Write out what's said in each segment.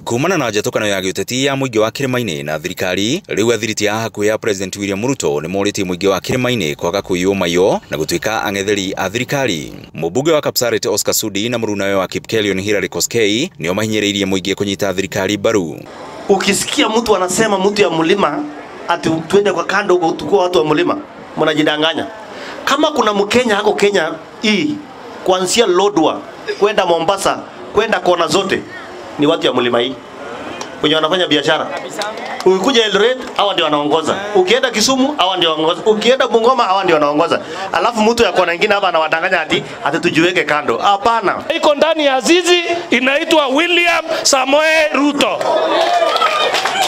Kumana na njatũkano ya gĩũteti ya mũingĩ wa Kĩrĩma-inĩ na thirikari, rĩu athiriti a hakuhĩ ya President William Ruto nĩ morĩtie mũingĩ wa Kĩrĩma-inĩ kwaga kwĩyũmayo na gũtuĩka ang'etheri a thirikari. Mũmbunge wa Kapsaret Oscar Sudi na mũrunawe wa Kipkelion Hilary Koskei nĩo mahinyĩrĩirie mũingĩ kũnyita thirikari mbaru. Ukisikia mtu anasema mtu ya mlima ati tuende kwa kando huko tukua watu wa mlima, mnajidanganya. Kama kuna Mkenya hako Kenya hii kuanzia Lodwar kwenda Mombasa kwenda kona zote ni watu ya mlima hii wenye wanafanya biashara. Ukikuja Eldoret hawa ndio wanaongoza, ukienda Kisumu hawa ndio wanaongoza, ukienda Bungoma hawa ndio wanaongoza. Alafu mtu ya kona nyingine hapa anawadanganya ati tujiweke kando. Hapana. Iko ndani ya zizi inaitwa William Samoei Ruto.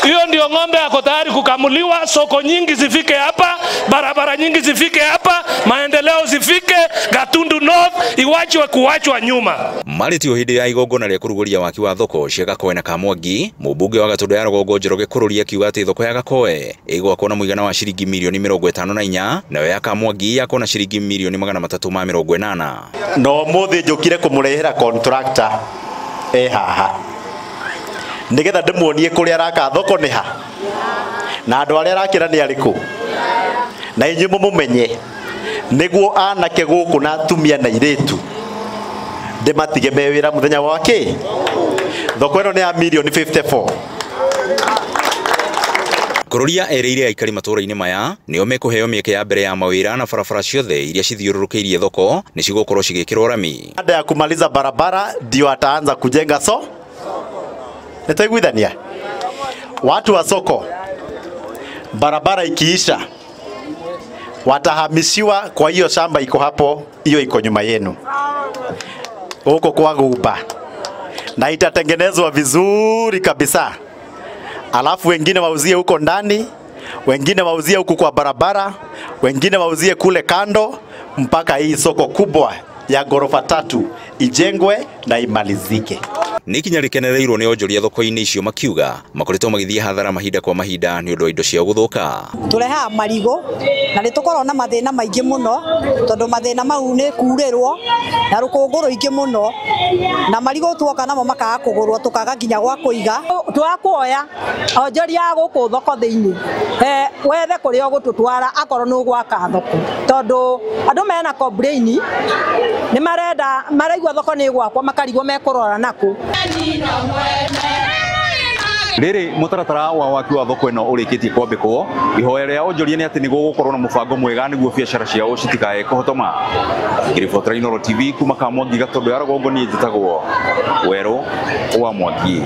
Hiyo ndio ng'ombe ako tayari kukamuliwa. Soko nyingi zifike hapa, barabara nyingi zifike hapa, maendeleo zifike Gatundu North, iwachwe kuwachwa nyuma. Marĩtio hĩndĩ ya igongona rĩa kũrugũria waki wa thoko cia Gakoe na Kamwangi, mũmbunge wa Gatundu ya Rũgongo Njoroge Kũrũri akiuga atĩ thoko ya Gakoe ĩgwakwo na mũigana wa ciringi mirioni 54, nayo ya Kamwangi yakwo na ciringi mirioni 380. No mũthĩ njũkire kũmũrehera contractor haha nigetha ndimuonie kuria araka thoko ni ha na andu aria arakira ni ariku na inyuĩ mumumenye niguo anake guku na atumia na iritu ndimatige me wira muthenya wa ki thoko ĩno nĩ ya mirioni 54. Kũrũria erĩire aikari matũũra-inĩ maya nĩo mekũheo mĩeke ya mbere ya mawĩra na barabara ciothe iria cithiũrũrũkĩirie thoko nĩ cigũkorwo cigĩkĩrwo rami. Baada ya kumaliza barabara ndio ataanza kujenga so nitaiguithania watu wa soko, barabara ikiisha watahamishiwa kwa hiyo shamba iko hapo, hiyo iko nyuma yenu huko kwa Guba, na itatengenezwa vizuri kabisa. Alafu wengine wauzie huko ndani, wengine wauzie huko kwa barabara, wengine wauzie kule kando, mpaka hii soko kubwa ya ghorofa 3 ijengwe na imalizike. Nĩ ikinya rĩkenereirwo nĩ onjoria thoko-inĩ icio makiuga makoretwo magĩthiĩ hathara mahinda kwa mahinda nĩ ũndũ wa indo ciao gũthũka. Tũrehaga marigũ na nĩ tũkoragwo na mathĩna maingĩ mũno tondũ mathĩna mau nĩ kurĩrwo na rũkũngũ rũingĩ mũno, na marigũ tuoka namo makaga kũgũrwo tũkaga nginya gwa kũiga. Twakuoya onjoria gũkũ thoko thĩinĩ wethe kũrĩa ũgũtũtwara akorwo nĩ ũgwaka thoko, tondũ andũ mena complain nĩ marenda maraigua thoko nĩ gwakwa makarigwo mekũrora nakũ. Rĩrĩ mũtaratara wa waki wa thoko ĩno ũrĩkĩtie kwambĩkwo, ihoya rĩa onjoria nĩ atĩ nĩ gũgũkorwo na mũbango mwega nĩguo biacara ciao citikae kũhotoma. Ngĩribotera Inooro TV kuma Kamwangi Gatundu ya Rũgongo, niĩ njĩtagwo Werũ wa Mwangi.